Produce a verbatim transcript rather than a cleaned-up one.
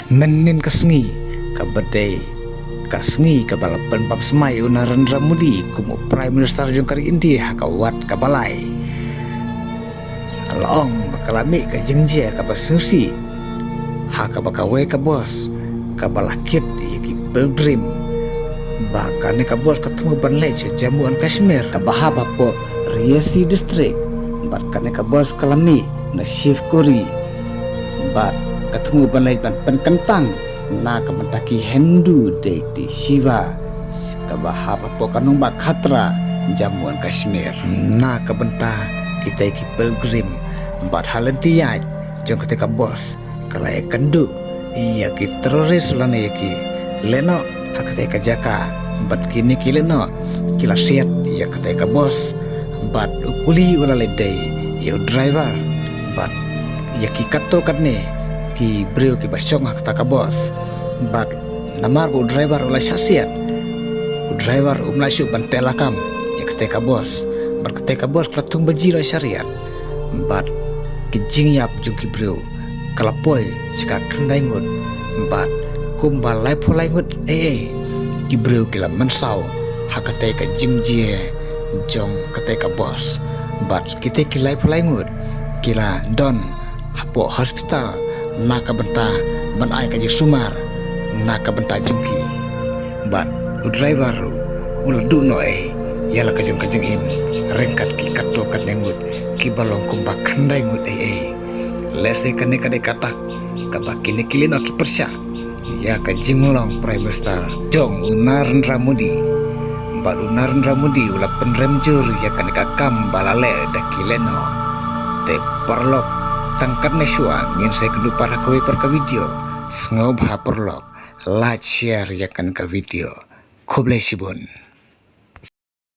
Mynnin ka sngi, kaba dei ka sngi kaba la pynbam smai u Narendra Modi kum u Prime Minister jong ka ri India ha ka wat kaba lai. La ong ba ka la mih ka jingjia kaba sngewsih ha kaba kawei ka bos kaba la kit ïa ki pilgrim, ba kane ka bos ka thmu ban leit sha Jammu and Kashmir kaba hap hapoh Riasi District, bad kane ka bos ka la mih na Shivpuri, bad ka thmu ban leit ban pynkyntang na ka bynta ki Hindu deity Shiva kaba hap hapoh ka nongbah Khattra, Jammu and Kashmir, na ka bynta kitei ki pilgrim. Bad ha lynti ïaid jong katei ka bos ka la ïakynduh ïa ki terrorist lane ïa ki lehnoh ha katei ka jaka, bad kine ki lehnoh ki la siat ïa katei ka bos, bad u kuli u la leit dei ïa u driver bad ïa ki katto katne ki briew kiba shong ha kata ka bos. Bad namar ba u driver u la shah siat, u driver um lah shuh ban teh lakam ïa katei ka bos, bad katei ka bos ka la thung baji la shariat. Bad ki jingïap jong ki briew ka la poi sha ka khyndai ngut, bad kumba laiphew lai ngut ei ei ki briew ki la mynsaw ha katei ka jingjia jong katei ka bos. Bad kitei ki laiphew lai ngut ki la don hapoh hospital na ka bynta ban ai ka jingsumar na ka bynta jong ki. Bad u driver ruh u la duh noh ei ïa la ka jong ka jingim ryngkat ki katto katne ngut kiba long kumba khyndai ngut ei ei. Lehse kane ka dei katta kaba kine ki lehnoh ki pyrshah ïa ka jinglong Prime Minister jong u Narendra Modi. Bad u Narendra Modi u la pynrem jur ïa kane ka kam ba la leh da ki lehnoh. Te paralok, tang katne shuwa ngin sa ïakynduh pat ha kawei pat ka video. Sngewbha paralok, like, share ïa kane ka video. Khublei shibun.